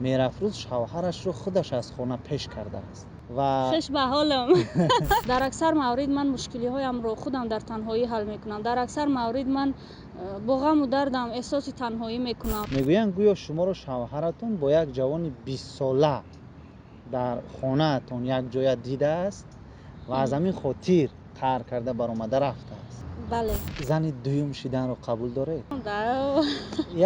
Меҳрафрӯз шавҳарашро худаш аз хона пеш кардааст ва хуш ба ҳолам. Дар аксар маврид ман мушкилиҳоямро худам дар танҳоӣ ҳал мекунам. Дар аксар маврид ман бо ғаму дардам эҳсоси танҳоӣ мекунам. Мегӯянд, гӯё шуморо шавҳаратон бо як ҷавони 20сола дар хонаатон якҷоя дидааст ва аз ҳамин хотир қаҳр карда баромада рафтааст. Бале. Зани дуюм шиданро қабул доред?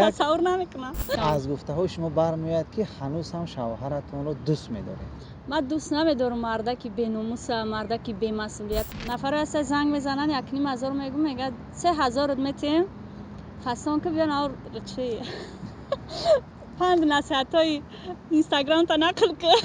Тасаввур намекунам. Аз гуфтаҳои шумо бармеояд, ки ҳанӯз ҳам шавҳаратонро дӯст медоред. Ман дӯст намедорам мардаки беномуса, мардаки бемасъулият. Нафаре ҳаста, занг мезананд, 1500 мегӯм, мегӯяд, 3000 метиҳем, фасон ки биён авр чи панд насиҳатҳои инстаграмта нақл кун.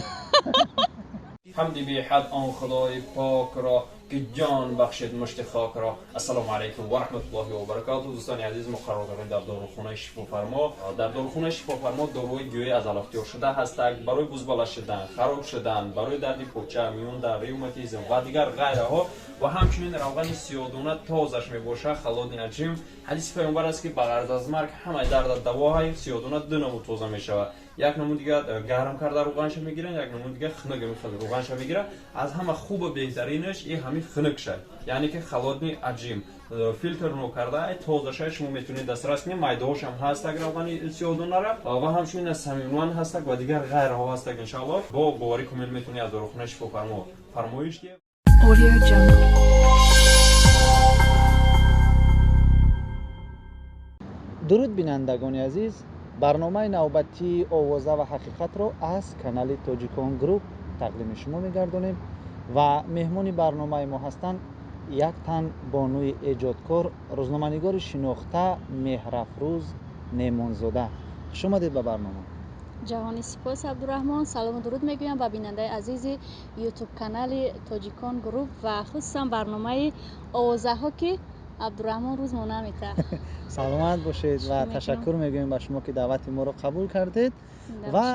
Ҳамди беҳад он Худои покро, ки ҷон бахшид мушти хокро. Ассалому алайкум ва раҳматуллоҳи ва баракоту. Дӯстони азиз, мо қарор дорем дар дорухонаи Шифофармо. Дар дорухонаи Шифофармо доруҳои гиёҳӣ аз алафтиёр шуда ҳастанд барои бузбала шудан, хароб шудан, барои дарди поча, миёндард, ревматизм ва дигар ғайраҳо, ва ҳамчунин равғани сиёдона тозаш мебошад, холодный отжим. Ҳадиси паёмбар аст, ки ба ғараз аз марг ҳамаи дарда давоҳай. Сиёдона ду намуд тоза мешавад: як намуд дига гарм карда рӯғанша мегиранд, як намуд дига хунук рӯғанша мегиранд. Аз ҳама хубу беҳтаринаш и ҳамин хунук шад, яъне ки холодный отжим, филтр нокарда тозаша. Шумо метавонед дастрас кунед, майдаҳошам ҳастак равғани сиёдонара, ва ҳамчунин аз самиман ҳастак ва дигар ғайраҳо ҳастак. Иншаалло, бо боварӣ комил метавонед аз дорухонаи Шифофармо фармоиш диҳед. Audio Jungle. Дуруд, бинандагони азиз! Барномаи навбатии «Овоза ва ҳақиқатро» аз канали Тоҷикон Груп тақдими шумо мегардонем ва меҳмони барномаи мо ҳастанд як тан бонуи эҷодкор, рӯзноманигори шинохта Меҳрафрӯз Неъмонзода. Хуш омадед ба барнома. Ҷаҳони сипос, Абдураҳмон. Салому дуруд мегӯям ба бинандаи азизи ютуб канали Тоҷикон Груп ва хусусан барномаи «Овозаҳо», ки Абдураҳмон рӯз мо наметаҳ. Саломат бошед ва ташаккур мегӯем ба шумо, ки даъвати моро қабул кардед. Ва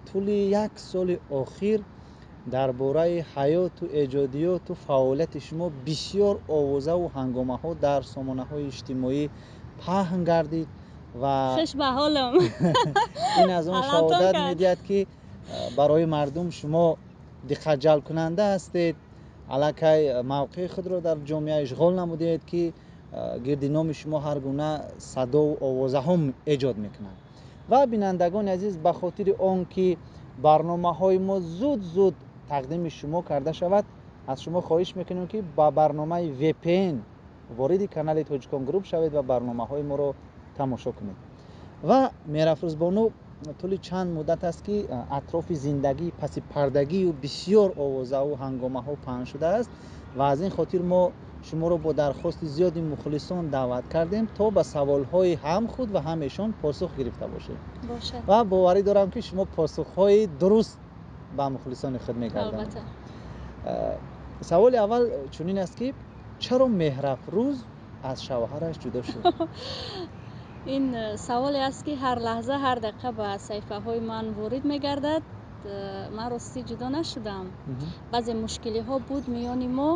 тӯли як соли охир дар бораи ҳаёту эҷодиёту фаъолияти шумо бисёр овозаву ҳангомаҳо дар сомонаҳои иҷтимоӣ паҳн гардид ва хуш ба ҳолам. Ин аз он шаҳодат медиҳад, ки барои мардум шумо диққатҷалбкунанда ҳастед, аллакай мавқеи худро дар ҷомеа ишғол намудед, ки гирди номи шумо ҳар гуна садову овозаҳо эҷод мекунанд. Ва бинандагони азиз, ба хотири он ки барномаҳои мо зуд зуд тақдими шумо карда шавад, аз шумо хоҳиш мекунем, ки ба барномаи VPN вориди канали Тоҷикон Груп шавед ва барномаҳои моро тамошо кунед. Ва Меҳрафрӯзбону, тӯли чанд муддат аст, ки атрофи зиндагии пасипардагию бисёр овозаву ҳангомаҳо паҳн шудааст ва аз ин хотир мо шуморо бо дархости зиёди мухлисон даъват кардем, то ба саволҳои ҳам худ ва ҳам эшон посух гирифта бошем. Ва боварӣ дорам, ки шумо посухҳои дуруст ба мухлисони худ мегардонед. Саволи аввал чунин аст, ки чаро Меҳрафрӯз аз шавҳараш ҷудо шуд? Ин саволе аст, ки ҳар лаҳза, ҳар дақиқа ба саҳифаҳои ман ворид мегардад. Ман ростӣ ҷудо нашудам. Баъзе мушкилиҳо буд миёни мо,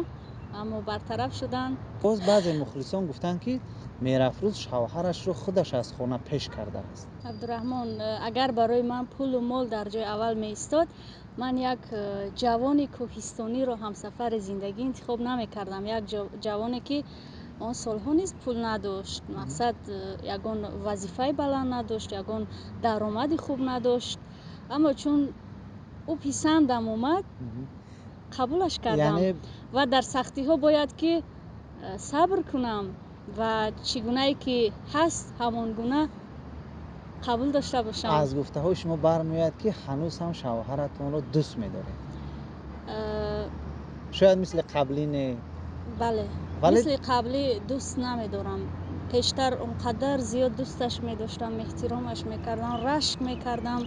аммо бартараф шуданд. Боз баъзе мухлисон гуфтанд, ки Меҳрафрӯз шавҳарашро худаш аз хона пеш кардааст. Абдураҳмон, агар барои ман пулу мол дар ҷои аввал меистод, ман як ҷавони кӯҳистониро ҳамсафари зиндагӣ интихоб намекардам. Як ҷавоне, ки он солҳо низ пул надошт, мақсад, ягон вазифаи баланд надошт, ягон даромади хуб надошт, аммо чун ӯ писандам омад, қабулаш кардам. Ва дар сахтиҳо бояд ки сабр кунам ва чӣ гунае ки ҳаст, ҳамон гуна қабул дошта бошам. Аз гуфтаҳои шумо бармеояд, ки ҳанӯз ҳам шавҳаратонро дӯст медоред. Шояд мисли қаблӣ не. Бале, мисли қаблӣ дӯст намедорам. Пештар он қадар зиёд дӯсташ медоштам, эҳтиромаш мекардам, рашк мекардам,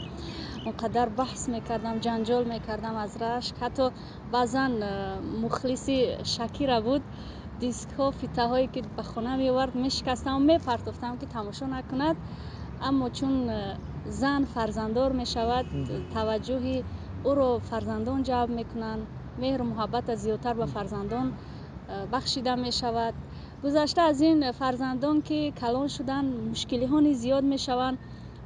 он қадар баҳс мекардам, ҷанҷол мекардам аз рашк. Ҳатто баъзан мухлиси Шакира буд, дискҳо, фитаҳое ки ба хона меовард, мешикастам, мепартофтам, ки тамошо накунад. Аммо чун зан фарзанддор мешавад, таваҷҷӯҳи ӯро фарзандон ҷалб мекунанд, меҳру муҳаббата зиёдтар ба фарзандон бахшида мешавад. Гузашта аз ин, фарзандон ки калон шуданд, мушкилиҳо низ зиёд мешаванд.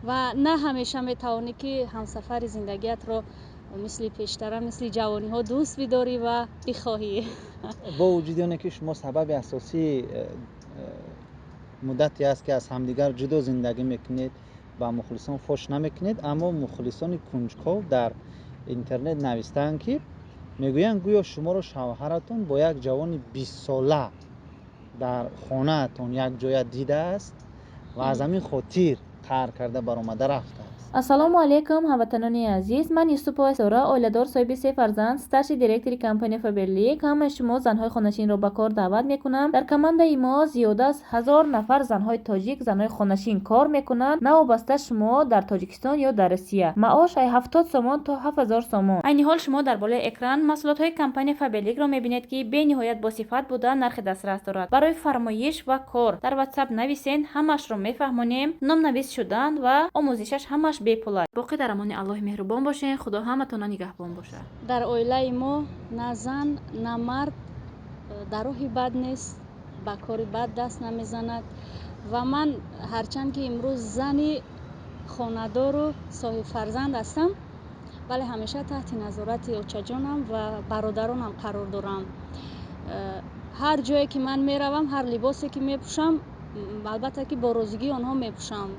Ва на ҳамеша метавонӣ, ки ҳамсафари зиндагиятро мисли пештара, мисли ҷавониҳо дӯст бидорӣ ва бихоҳӣ. Бо вуҷуди оне ки шумо сабаби асосии муддате аст, ки аз ҳамдигар ҷудо зиндагӣ мекунед, ба мухлисон фош намекунед, аммо мухлисони кунҷков дар интернет навистаанд, ки мегӯянд, гӯё шуморо шавҳаратон бо як ҷавони 20-сола дар хонаатон якҷоя дидааст ва аз ҳамин хотир қаҳр карда баромада рафтааст. Ассалому алайкум, ҳамватанони азиз! Ман Юсупова Сора, оиладор, соҳиби се фарзанд, старший директори компания Фаберлик. Ҳамаи шумо занҳои хонашинро ба кор даъват мекунам. Дар командаи мо зиёда аз 1000 нафар занҳои тоҷик, занҳои хонашин кор мекунанд, новобаста шумо дар Тоҷикистон ё дар Россия. Маош ай 70 сомон то 7000 сомон. Айни ҳол шумо дар болои экран маҳсулотҳои компания Фаберликро мебинед, ки бениҳоят босифат буда, нархи дастрас дорад. Барои фармоиш ва кор дар Ватсап нависен, ҳамаашро мефаҳмонем. Номнавис шудан ва омӯзишаш ҳамааш бепул аст. Боқӣ дар амони Аллоҳи меҳрубон бошед. Худо ҳаматона нигаҳбон бошад. Дар оилаи мо на зан, на мард дар роҳи бад нест, ба кори бад даст намезанад. Ва ман ҳарчанд ки имрӯз зани хонадору соҳибфарзанд ҳастам, вале ҳамеша таҳти назорати очаҷонам ва бародаронам қарор дорам. Ҳар ҷое ки ман меравам, ҳар либосе ки мепӯшам, албатта ки бо розигии онҳо мепӯшам.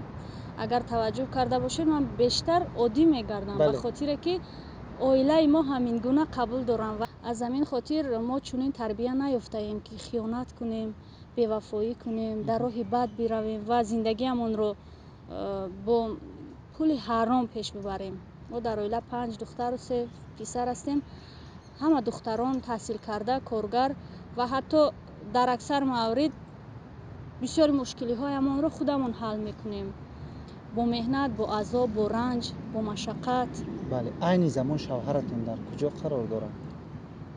Агар таваҷҷӯҳ карда бошед, ман бештар оддӣ мегардам, ба хотире ки оилаи мо ҳамин гуна қабул дорам. Ва аз ҳамин хотир мо чунин тарбия наёфтаем, ки хиёнат кунем, бевафоӣ кунем, дар роҳи бад биравем ва зиндагиамонро бо пули ҳаром пеш бибарем. Мо дар оила панҷ духтару се писар ҳастем. Ҳама духтарон таҳсилкарда, коргар ва ҳатто дар аксар маврид бисёри мушкилиҳоямонро худамон ҳал мекунем, бо меҳнат, бо азоб, бо ранҷ, бо машаққат. Бале, айни замон шавҳаратон дар куҷо қарор дорад?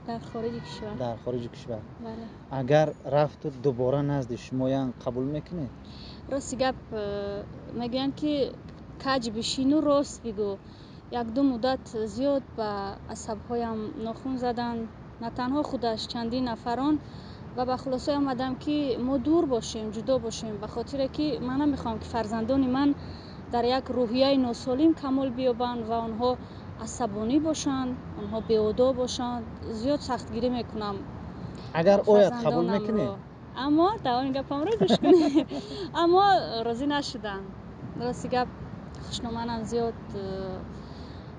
Дар хориҷи кишвар. Дар хориҷи кишвар. Бале. Агар рафту дубора назди шумоян, қабул мекунед? Рости гап, мегӯянд, ки каҷ бишину рост бигӯ. Якду муддат зиёд ба асабҳоям нохун заданд, на танҳо худаш, чандин нафарон, ва ба хулосае омадам, ки мо дур бошем, ҷудо бошем, ба хотире ки ман намехоҳам, ки фарзандони ман дар як рӯҳияи носолим камол биёбанд ва онҳо асабонӣ бошанд, онҳо беодоб бошанд. Зиёд сахтгирӣ мекунам. Агар ояд, қабул мекунед? Аммо давоми гапамро гӯш кунед. Аммо розӣ нашудам. Рости гап, хушноманам зиёд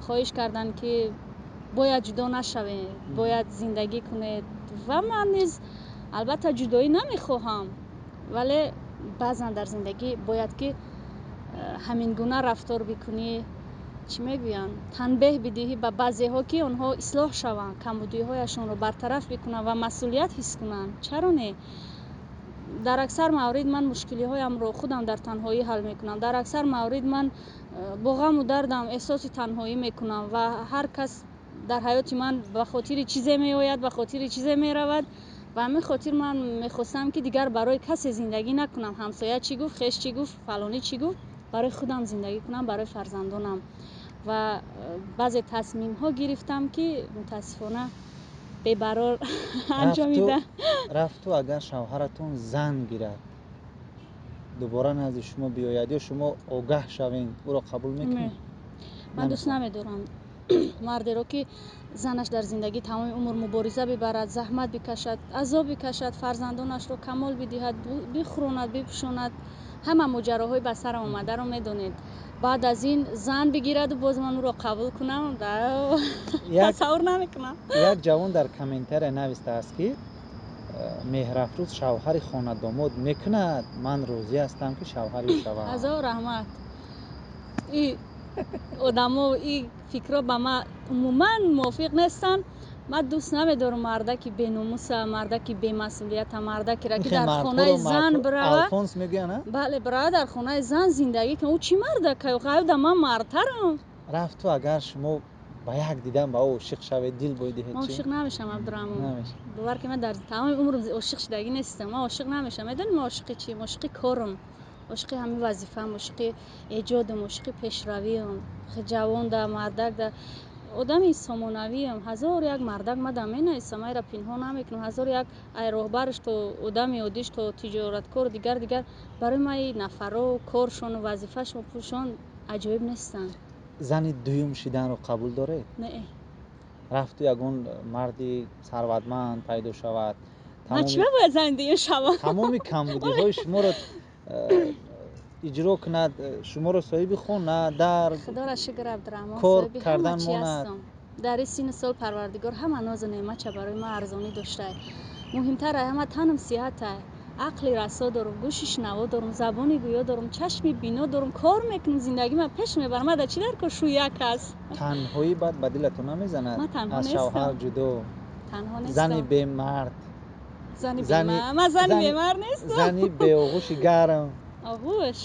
хоҳиш карданд, ки бояд ҷудо нашавед, бояд зиндагӣ кунед. Ва ман низ албатта ҷудоӣ намехоҳам, вале баъзан дар зиндагӣ бояд ки ҳамин гуна рафтор бикунӣ, чӣ мегӯянд, танбеҳ бидиҳӣ ба баъзеҳо, ки онҳо ислоҳ шаванд, камбудиҳояшонро бартараф бикунанд ва масъулият ҳис кунанд. Чаро не? Дар аксар маврид ман мушкилиҳоямро худам дар танҳоӣ ҳал мекунам. Дар аксар маврид ман бо ғаму дардам эҳсоси танҳоӣ мекунам ва ҳар кас дар ҳаёти ман ба хотири чизе меояд, ба хотири чизе меравад. Ба ҳамин хотир ман мехостам, ки дигар барои касе зиндагӣ накунам. Ҳамсоя чӣ гуфт, хеш чӣ гуфт, фалонӣ чӣ гуфт, барои худам зиндагӣ кунам, барои фарзандонам. Ва баъзе тасмимҳо гирифтам, ки мутаассифона бебарор анҷомида. Рафту агар шавҳаратон зан гирад, дубора назди шумо биёяд ё шумо огаҳ шавед, ӯро қабул мекунед? Ман дӯст намедорам мардеро, ки занаш дар зиндагӣ тамоми умр мубориза бибарад, заҳмат бикашад, азоб бикашад, фарзандонашро камол бидиҳад, бихӯронад, бипӯшонад, ҳама моҷароҳои ба сарам омадаро медонед, баъд аз ин зан бигираду боз ман ӯро қабул кунам, тасаввур намекунам. Як ҷавон дар комментария навистааст, ки Меҳрафрӯз шавҳари хонадомод мекунад, ман розӣ ҳастам, ки шавҳари ӯ шавам. Ҳазор раҳмат. И одамо, и фикрҳо ба ман умуман мувофиқ нестанд. Ман дӯст намедорам мардаки беномуса, мардаки бемасъулията, мардакеро, ки дар хонаи зан бирава. Алфонс мегӯян. Бале, бирава, дар хонаи зан зиндагӣ кунад. Ӯ чӣ мардака? Ғайбда ман мардтарам. Рафту агар шумо ба як дидан ба ӯ ошиқ шавед, дил бойдиҳед? Ман ошиқ намешавам, Абдураҳмон, бовар ки ман дар тамоми умрам ошиқ шудагӣ нестам. Ман ошиқ намешавам. Медонӣ ман ошиқи чием? Ошиқи корам, ошиқи ҳамин вазифаам, ошиқи эҷодам, ошиқи пешравиам. Ҷавонда, мардакда, одами сомонавиам. Ҳазор як мардак мада менависам, айра пинҳон намекунам. Ҳазор як, ай роҳбараш то одами оддиш, то тиҷораткор, дигар дигар. Барои ман и нафарро, коршону вазифашон, пулшон. Аҷоиб нестанд. Зани дуюм шиданро қабул доред? Не. Рафту ягон марди сарватманд пайдо шавад. Ман чӣ бояд зани дуюм шавам? Тамоми камбудиҳои шуморо иҷро кунад, шуморо соҳиби хона, дар Худоро шукр, Абдураҳмон, кор соҳиби ҳама кардан чӣ монад. ҳастам. Дар ин синну сол Парвардигор ҳама нозу неъматша барои ман арзонӣ доштае. Муҳимтар ҳама танам сиҳатае, ақли расо дорум, гӯши шунаво дорум, забони гӯё дорум, чашми бино дорум, кор мекунам, зиндагима пеш мебарам. Мада чӣ дар кор шу як аст? Танҳоӣ баъд ба дилатон намезанад? Ман танҳо аз нестам. шавҳар ҷудо, Танҳо нестам. Зани бемард. Зани бемард, ман зани бемард нестам. Зани беоғӯши гарм. Оғӯш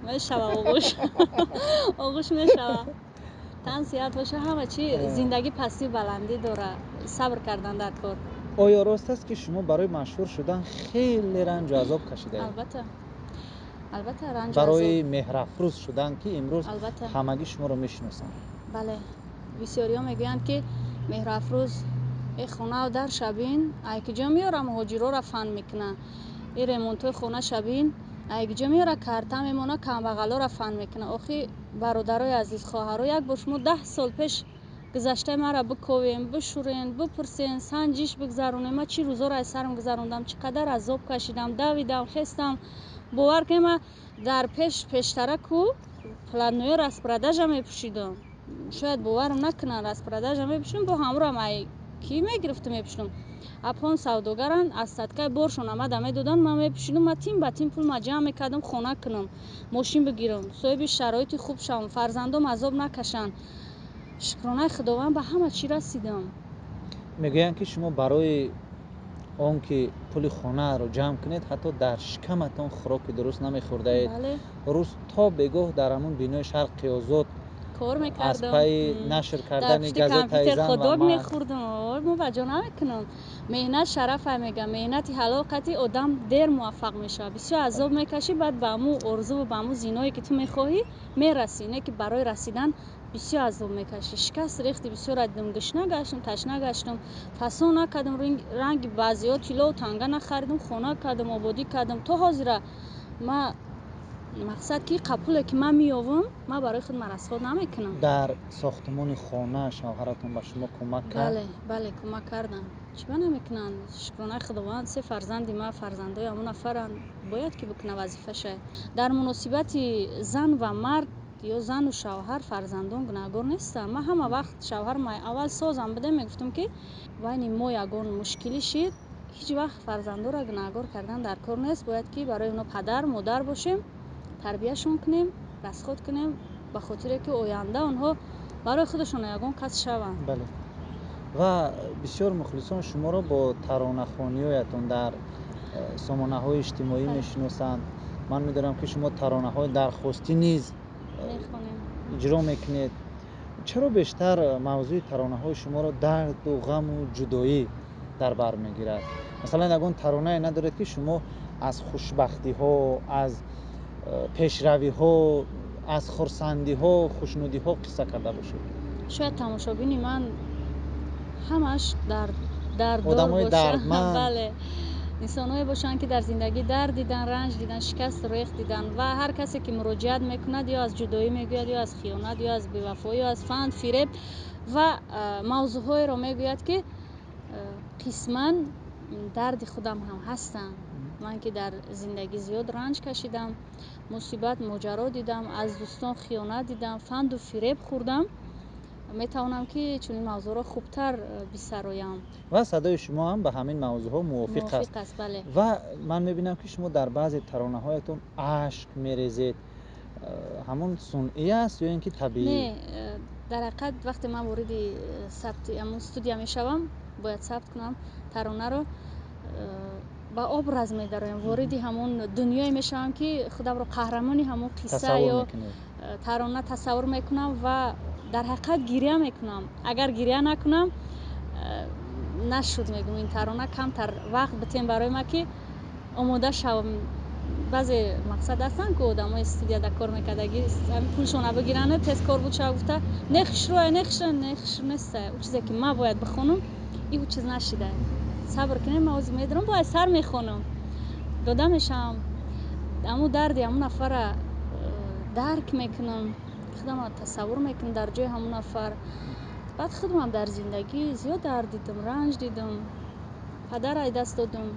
мешава, оғӯш, оғӯш мешава. Тан сиҳат боша, ҳама чи. Зиндагӣ пастию баландӣ дора, сабр кардан дар кор. Оё рост аст, ки шумо барои машҳур шудан хеле ранҷу азоб кашидаед? Албатта, албатта, ранҷу Барои азоб. Меҳрафрӯз шудан, ки имрӯз Албатта. ҳамагӣ шуморо мешиносанд. Бале, бисёриҳо мегӯянд, ки Меҳрафрӯз э хонау дар шабин, ай киҷо меёра, муҳоҷирора фан мекуна, э ремонтҳои хона шабин, ай киҷо меёра, карта мемона, камбағалора фан мекуна. Охи, бародарои азиз, хоҳаро, як бор шумо 10 сол пеш гузаштаи маро биковем, бишӯрен, бипурсен, санҷиш бигзаронем, ман чӣ рӯзоро аз сарам гузарондам, чӣ қадар азоб кашидам, давидам, хестам. Бовар кунед, ман дар пеш пештара ку платное распродажа мепӯшидам. Шояд боварам накунанд, распродажа мепӯшидам, бо ҳамроҳам ай кӣ мегирифту мепӯшидам. Апон савдогаранд, аз садкаи боршон омада медоданд, ман мепӯшидам. Ман тин ба тин пул ма ҷамъ мекардам, хона кунам, мошин бигирам, соҳиби шароити хуб шавам, фарзандом азоб накашанд. Шукронаи Худованд, ба ҳама чӣ расидам. Мегӯянд, ки шумо барои он ки пули хонаро ҷамъ кунед, ҳатто дар шикаматон хӯроки дуруст намехӯрдаед. Бале. Рӯз то бегоҳ дар ҳамон бинои Шарқи Озод кор аз мекардам. пайи нашр Дар кардани пушти газетаи компютер «Зан ва хот-дог мард». мехӯрдам. Ой, мо ба ҷо намекунам. Меҳнат шарафа, мегам. Меҳнати ҳалол қати одам дер муваффақ мешавад. Бисёр азоб мекашӣ, баъд ба ҳамун орзуву ба ҳамун зиное, ки ту мехоҳӣ, мерасӣ. Не ки барои расидан бисёр азоб мекашӣ. Шикаст рехти бисёр дидам, гушна гаштам, ташна гаштам, фасон накардам, ранги баъзеҳо тиллову танга нахаридам, хона кардам, ободӣ кардам. То ҳозира ма мақсад ки қапуле ки ман меёвам, ман барои худ расход намекунам. Дар сохтмони хона шавҳаратон ба шумо кӯмак кард? Бале, бале, кӯмак карданд. Чиба намекунанд? Шукронаи Худованд, се фарзанди ман фарзандои ҳамон нафаранд, бояд ки бикуна, вазифаша. Дар муносибати зан ва мард ё зану шавҳар фарзандон гунаҳгор нестанд. Ман ҳама вақт шавҳар аввал созам будем, мегуфтам, ки байни мо ягон мушкилӣ шид, ҳеҷ вақт фарзандонро гунаҳгор кардан дар кор нест. Бояд ки барои онҳо падар модар бошем, тарбияшон кунем, расход кунем, ба хотире ки оянда онҳо барои худашон ягон кас шаванд. Бале, ва бисёр мухлисон шуморо бо таронахониҳоятон дар сомонаҳои иҷтимоӣ мешиносанд. Ман медонам, ки шумо таронаҳои дархостӣ низ мехонем, иҷро мекунед. Чаро бештар мавзӯи таронаҳои шуморо дарду ғаму ҷудоӣ дар бар мегирад? Масалан, ягон таронае надоред, ки шумо аз хушбахтиҳо, аз пешравиҳо, аз хурсандиҳо, хушнудиҳо қисса карда бошед? Шояд тамошобини ман ҳамаш дарддор Одамои бошад. дардманд. Бале, инсонҳое бошанд, ки дар зиндагӣ дард дидан, ранҷ дидан, шикасту рехт дидан. Ва ҳар касе ки муроҷиат мекунад, ё аз ҷудоӣ мегӯяд, ё аз хиёнат, ё аз бевафоӣ, ё аз фанд фиреб ва мавзӯъҳоеро мегӯяд, ки қисман дарди худам ҳам ҳастанд. Ман ки дар зиндагӣ зиёд ранҷ кашидам, мусибат, моҷаро дидам, аз дӯстон хиёнат дидам, фанду фиреб хӯрдам, метавонам, ки чунин мавзӯъро хубтар бисароям. Ва садои шумо ҳам ба ҳамин мавзӯъҳо мувофиқ аст. Мувофиқ аст, бале. Ва ман мебинам, ки шумо дар баъзе таронаҳоятон ашк мерезед. Ҳамон сунъӣ аст ё ин ки табиӣ? Не, дар ҳақиқат, вақте ман вориди сабти ҳамон студия мешавам, бояд сабт кунам таронаро, ба образ медароям, вориди ҳамон дунёе мешавам, ки худамро қаҳрамони ҳамон қисса тасаввур ё мекунед. Тарона тасаввур мекунам ва дар ҳақиқат гиря мекунам. Агар гиря накунам, нашуд, мегӯм, ин тарона. Камтар вақт битем барои ман, ки омода шавам. Баъзе мақсад ҳастанд, ки одамои студияда кор мекардагӣ пулшона бигиранд, тез кор буд шава гуфта, не хушрӯя, не хушрӯя, не хушрӯ неста. Ӯ чизе ки ман бояд бихонам, ин чиз нашида. Сабр кунем, ман ҳозир медорам, бояд сар мехонам, дода мешавам. Ҳамун дарди ҳамун нафара. Дарк мекунам, худамро тасаввур мекунам дар ҷои ҳамон нафар. Баъд худамам дар зиндагӣ зиёд дард дидам, ранҷ дидам, падар ай даст додам,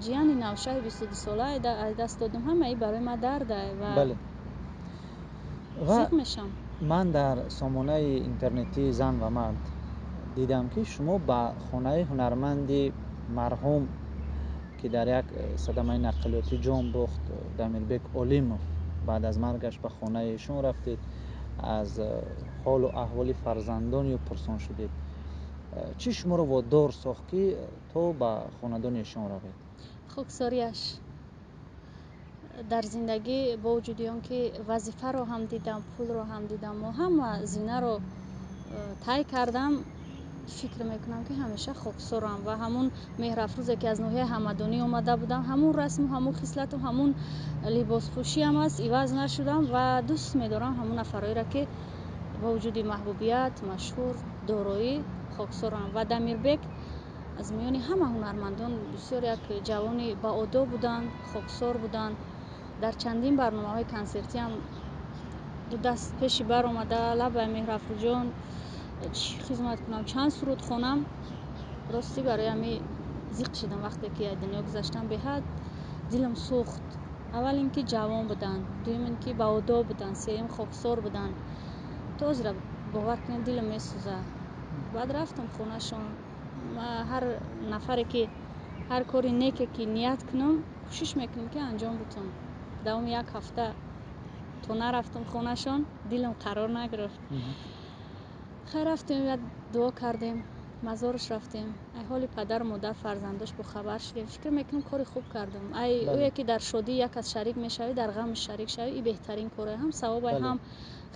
ҷияни навшаи 22сола ай даст додам. Ҳамаи барои ман дардай ва зиқ мешавам. Ман дар сомонаи интернетии «Зан ва мард» дидам, ки шумо ба хонаи ҳунарманди марҳум, ки дар як садамаи нақлиётӣ ҷон бохт, Дамирбек Олимов, баъд аз маргаш ба хонаи эшон рафтед, аз ҳолу аҳволи фарзандони ӯ пурсон шудед. Чӣ шуморо водор сохт, ки то ба хонадони эшон равед? Хоксориаш. Дар зиндагӣ бо вуҷуди он ки вазифаро ҳам дидам, пулро ҳам дидам ва ҳама зинаро тай кардам, фикр мекунам, ки ҳамеша хоксорам ва ҳамун меҳрафрӯзе, ки аз ноҳияи Ҳамадонӣ омада будам, ҳамун расму ҳамун хислату ҳамун либоспӯшиам аст, иваз нашудам. Ва дӯст медорам ҳамун нафарҳоеро, ки бо вуҷуди маҳбубият, машҳур, дороӣ хоксорам. Ва Дамирбек аз миёни ҳама ҳунармандон бисёр як ҷавони баодоб буданд, хоксор буданд. Дар чандин барномаҳои консертиам ду даст пеши бар омада: «Лабай, Меҳрафрӯзҷон, чӣ хизмат кунам, чанд суруд хонам?» Ростӣ, барои ҳами зиқ шидам. Вақте ки аз дунё гузаштам, беҳад дилам сӯхт. Аввал ин ки ҷавон буданд, дуюм ин ки баодоб буданд, сеюм хоксор буданд. То ҳозира, бовар кунед, дилам месӯзад. Баъд рафтам хонашон. Ҳар нафаре ки ҳар кори неке ки ният кунам, кӯшиш мекунам, ки анҷом бутам. Давоми як ҳафта то нарафтам хонашон, дилам қарор нагирифт. Хай, рафтем, як дуо кардем, мазораш рафтем, ай ҳоли падару модар, фарзандош бохабар шудем. Фикр мекунам, кори хуб кардам. Ай ӯе ки дар шодӣ як кас шарик мешавӣ, дар ғамаш шарик шавӣ, и беҳтарин коре, ҳам савобай, ҳам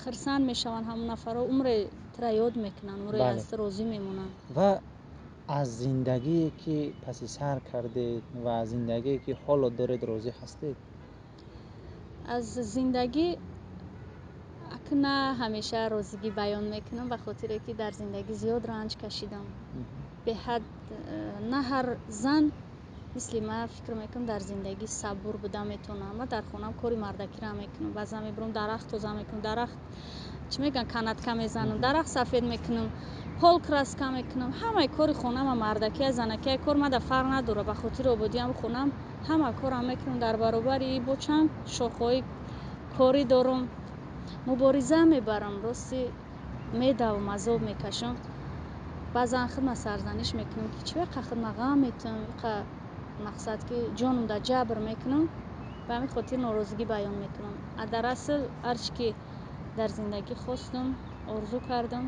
хирсанд мешаванд ҳамон нафарҳо, умре тура ёд мекунанд, умре аз ту розӣ мемонанд. Ва аз зиндагие, ки паси сар кардед, ва аз зиндагие, ки ҳоло доред, розӣ ҳастед? Аз зиндагӣ на ҳамеша розигӣ баён мекунам, ба хотире ки дар зиндагӣ зиёд ранҷ кашидам, беҳад. На ҳар зан мисли ман, фикр мекунам, дар зиндагӣ сабур буда метавонам. Ман дар хонаам кори мардакиро мекунам, баъзан мебурам, дарахт тоза мекунам, дарахт, чӣ мегӯянд, канатка мезанам, дарахт сафед мекунам, пол краска мекунам. Ҳамаи кори хонама, мардакия, занакия, кор мада фарқ надорад. Ба хотири ободиам хонам ҳама корам мекунам. Дар баробари бо чанд шохҳои корӣ дорам, мубориза мебарам. Рости, медавам, азоб мекашам. Баъзан худма сарзаниш мекунам, ки чӣ қа худма ғам метавам, қа мақсад ки ҷоном дар ҷабр мекунам. Ба ҳамин хотир норозигӣ баён мекунам. А дар асл ҳарчи ки дар зиндагӣ хостум, орзу кардам,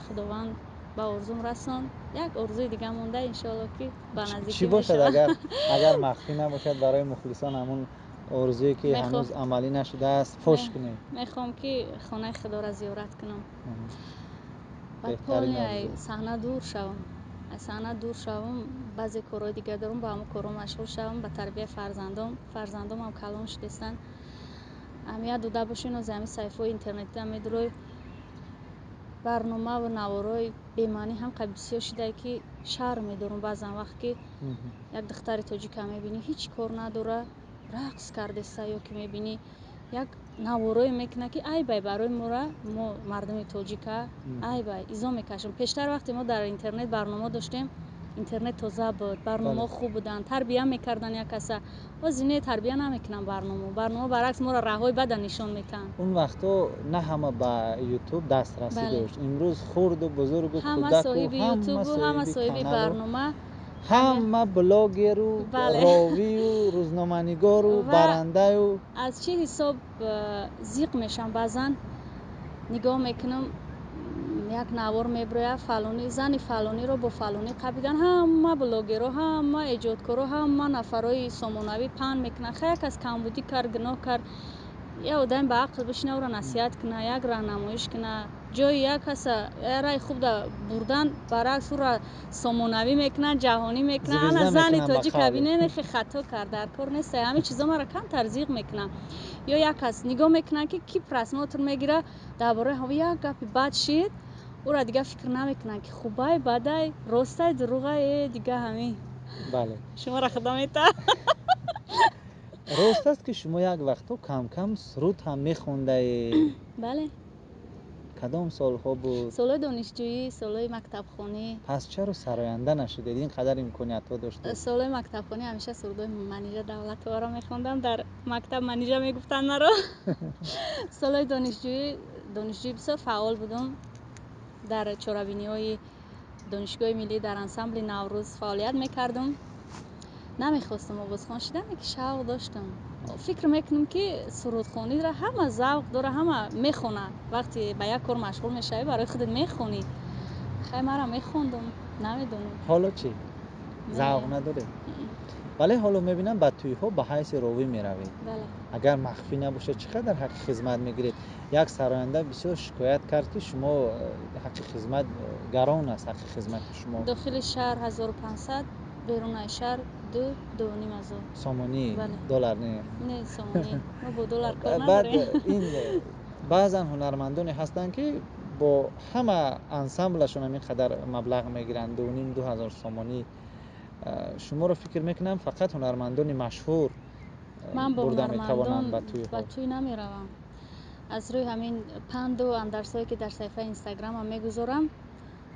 Худованд ба орзум расонд. Як орзуи дига монда, иншоалло, ки ба наздикӣ Чӣ бошад, агар махфӣ набошад, барои мухлисон ҳамун орзуе, ки ҳанӯз амалӣ нашудааст, фош кунед? Мехоҳам, ки хонаи Худоро зиёрат кунам ва полный саҳна дур шавам, аз саҳна дур шавам. Баъзе корҳои дига дорам, ба ҳамон корҳо машғул шавам, ба тарбияи фарзандом. Фарзандомам калон шудастанд. Аҳамият дода бошед, ози ҳамин саҳифаҳои интернетиам медурой, барномаву наворҳои бемаънӣ ҳам қа бисёр шудае, ки шарм медорам баъзан вақт, ки як духтари тоҷика мебинӣ, ҳеҷ кор надора, рақс кардеста, ё ки мебинӣ, як наворое мекунад, ки айбай барои мора, мо мардуми тоҷика айбай, изо мекашем. Пештар вақте мо дар интернет барнома доштем, интернет тоза буд, барномаҳо хуб буданд, тарбия мекарданд як каса. Ҳозир не, тарбия намекунанд барнома. Барнома баръакс моро раҳҳои бада нишон метаҳанд. Он вақтҳо на ҳама ба Ютуб дастрасӣ дошт. Имрӯз хурду бузургу ҳама кӯдаку соҳиби Ютубу ҳама соҳиби барнома, ҳама блогеру, ровию, рӯзноманигору, барандаю. Аз чӣ ҳисоб зиқ мешавам? Баъзан нигоҳ мекунам, як навор мебирояд, фалонӣ зани фалониро бо фалонӣ қабидан. Ҳама блогерҳо, ҳама эҷодкорҳо, ҳама нафарҳои сомонавӣ паҳн мекунанд. Хай, як кас камбудӣ кард, гуноҳ кард, як одами ба ақл бишина, ӯро насиҳат куна, як раҳнамоиш куна. Ҷои як каса раи хуб да бурдан, баръакс ӯро сомонавӣ мекунанд, ҷаҳонӣ мекунанд. Ана зани тоҷика бинен, хато кард, дар кор нест. Ҳамин чизо маро камтар зиқ мекунанд. Ё як кас нигоҳ мекунанд, ки ки просмотр мегира, дар бораи ҳаво як гапи бад шид, ӯро дигар фикр намекунанд, ки хубай, бадай, ростай, дурӯғай. Э, дига ҳамин. Шуморо Худо метаҳад. Рост аст, ки шумо як вақтҳо кам-кам суруд ҳам мехондаед? Бале. Кадом солҳо буд? Солҳои донишҷӯӣ, солҳои мактабхонӣ. Пас чаро сароянда нашудед, ин қадар имкониятҳо доштед? Солҳои мактабхонӣ ҳамеша сурудҳои Манижа Давлатоваро мехондам. Дар мактаб Манижа мегуфтанд маро. Солҳои донишҷӯӣ бисёр фаъол будам. Дар чорабиниҳои Донишгоҳи миллӣ, дар ансамбли Наврӯз фаъолият мекардам. Намехостам овозхон шидан, ки шавқ доштам. Фикр мекунам, ки сурудхониро ҳама завқ дора, ҳама мехонад. Вақте ба як кор машғул мешавӣ, барои худат мехонӣ. Хай, мара мехондам, намедонам. Ҳоло чӣ, завқ надоред? Вале ҳоло мебинам, ба тӯйҳо ба ҳайси ровӣ меравед. Бале. Агар махфӣ набошад, чӣ қадар ҳаққи хизмат мегиред? Як сароянда бисёр шикоят кард, ки шумо ҳаққи хизмат гарон аст, ҳаққи хизмати шумо. Дохили шаҳр 1500, берунаи шаҳр 2-2,5 ҳазор. Сомонӣ? Бале. Доллар не? Не, сомонӣ. Мо бо доллар кор Баъд надорем. ин баъзан ҳунармандоне ҳастанд, ки бо ҳама ансамблашон ҳамин қадар маблағ мегиранд, 2,5, 2000 сомонӣ. Шуморо фикр мекунам, фақат ҳунармандони машҳур Ман бо бурда метавонанд ҳунармандон ба тӯйҳо. ба тӯй намеравам. Аз рӯи ҳамин панду андарсҳое, ки дар саҳифаи Инстаграмам мегузорам,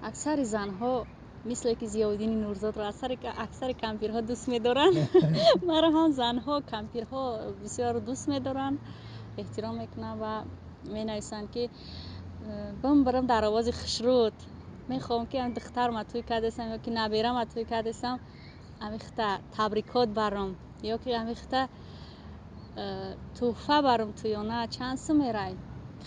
аксари занҳо, мисле ки Зиёвиддини Нурзодро аксари кампирҳо дӯст медоранд, маро ҳам занҳо, кампирҳо бисёр дӯст медоранд, эҳтиром мекунанд ва менависанд, ки бимбирам дар овози хушруд. Мехоҳам, ки духтарма тӯй кардесам ё ки наберама тӯй кардесам, амихта табрикот барам ё ки амихта тӯҳфа барам. Тӯёна чанд сум мерай?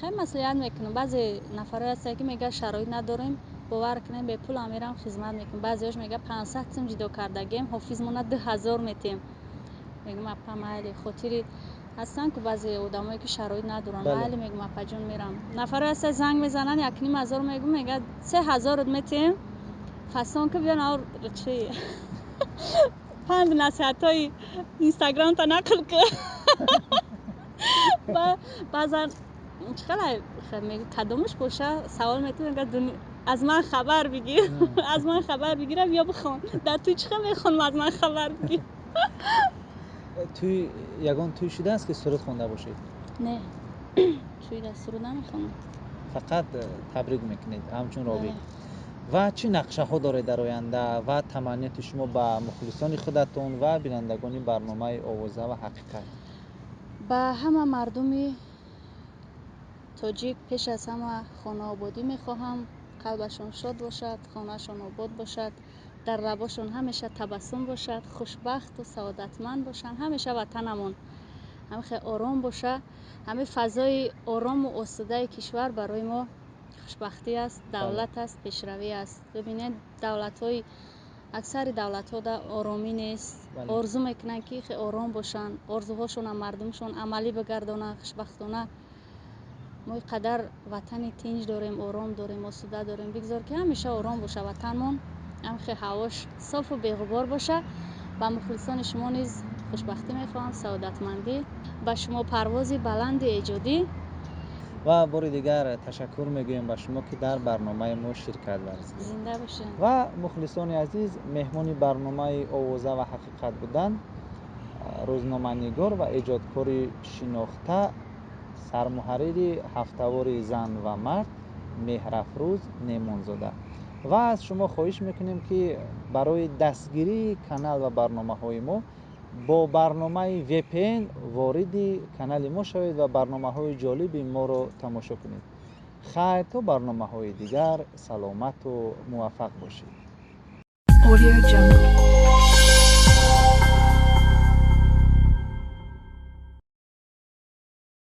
Хеле маслиҳат мекунам. Баъзе нафарое ҳастанд, ки мегӯяд, шароит надорем. Бовар кунем, бепулам мерам, хизмат мекунам. Баъзеҳош мегӯяд, 500 сум ҷудо кардагем, ҳофизмона 2000 метем. Мегӯям, апа, майли, хотири ҳастанд ку баъзе одамое, ки шароит надоранд. Майли, мегӯм, апаҷон, мерам. Нафарое ҳаста, занг мезананд, 1,5 ҳазор мегӯм, мегӯяд, 3000-ат метем, фасон ку, биё, чи панд насиҳатҳои Инстаграмта нақл ку. Баъзан чӣ хеле кадомаш боша, савол метавон, мегӯяд, аз ман хабар бигир, аз ман хабар бигирам ё бихон. Дар тӯй чӣ хел мехонам, аз ман хабар бигир? Тӯй, ягон тӯй шудааст, ки суруд хонда бошед? Не, тӯйда суруд намехонам. Фақат табрик мекунед ҳамчун ровӣ. Ва чӣ нақшаҳо доред дар оянда ва таманниёти шумо ба мухлисони худатон ва бинандагони барномаи «Овоза ва ҳақиқат»? Ба ҳама мардуми тоҷик пеш аз ҳама хонаободӣ мехоҳам. Қалбашон шод бошад, хонаашон обод бошад, дар лабошон ҳамеша табассум бошад, хушбахту саодатманд бошанд. Ҳамеша ватанамон ҳамихел ором боша. Ҳамин фазои орому осудаи кишвар барои мо хушбахтӣ аст, давлат аст, пешравӣ аст. Бибинед, давлатҳои, аксари давлатҳо да оромӣ нест. Орзу мекунанд, ки хе ором бошанд, орзуҳошонам мардумшон амалӣ бигардонанд. Хушбахтона, мо ин қадар ватани тинҷ дорем, ором дорем, осуда дорем. Бигзор, ки ҳамеша ором боша ватанмон, ҳамхе ҳавош софу беғубор боша. Ба мухлисони шумо низ хушбахтӣ мехоҳам, саодатмандӣ, ба шумо парвози баланди эҷодӣ. Ва бори дигар ташаккур мегӯем ба шумо, ки дар барномаи мо ширкат варзидед. Зинда бошед. Ва мухлисони азиз, меҳмони барномаи «Овоза ва ҳақиқат» буданд рӯзноманигор ва эҷодкори шинохта, сармуҳаррири ҳафтавори «Зан ва мард» Меҳрафрӯз Неъмонзода. Ва аз шумо хоҳиш мекунем, ки барои дастгирии канал ва барномаҳои мо бо барномаи VPN вориди канали мо шавед ва барномаҳои ҷолиби моро тамошо кунед. Хайр, то барномаҳои дигар, саломату муваффақ бошед. Audio Jungle.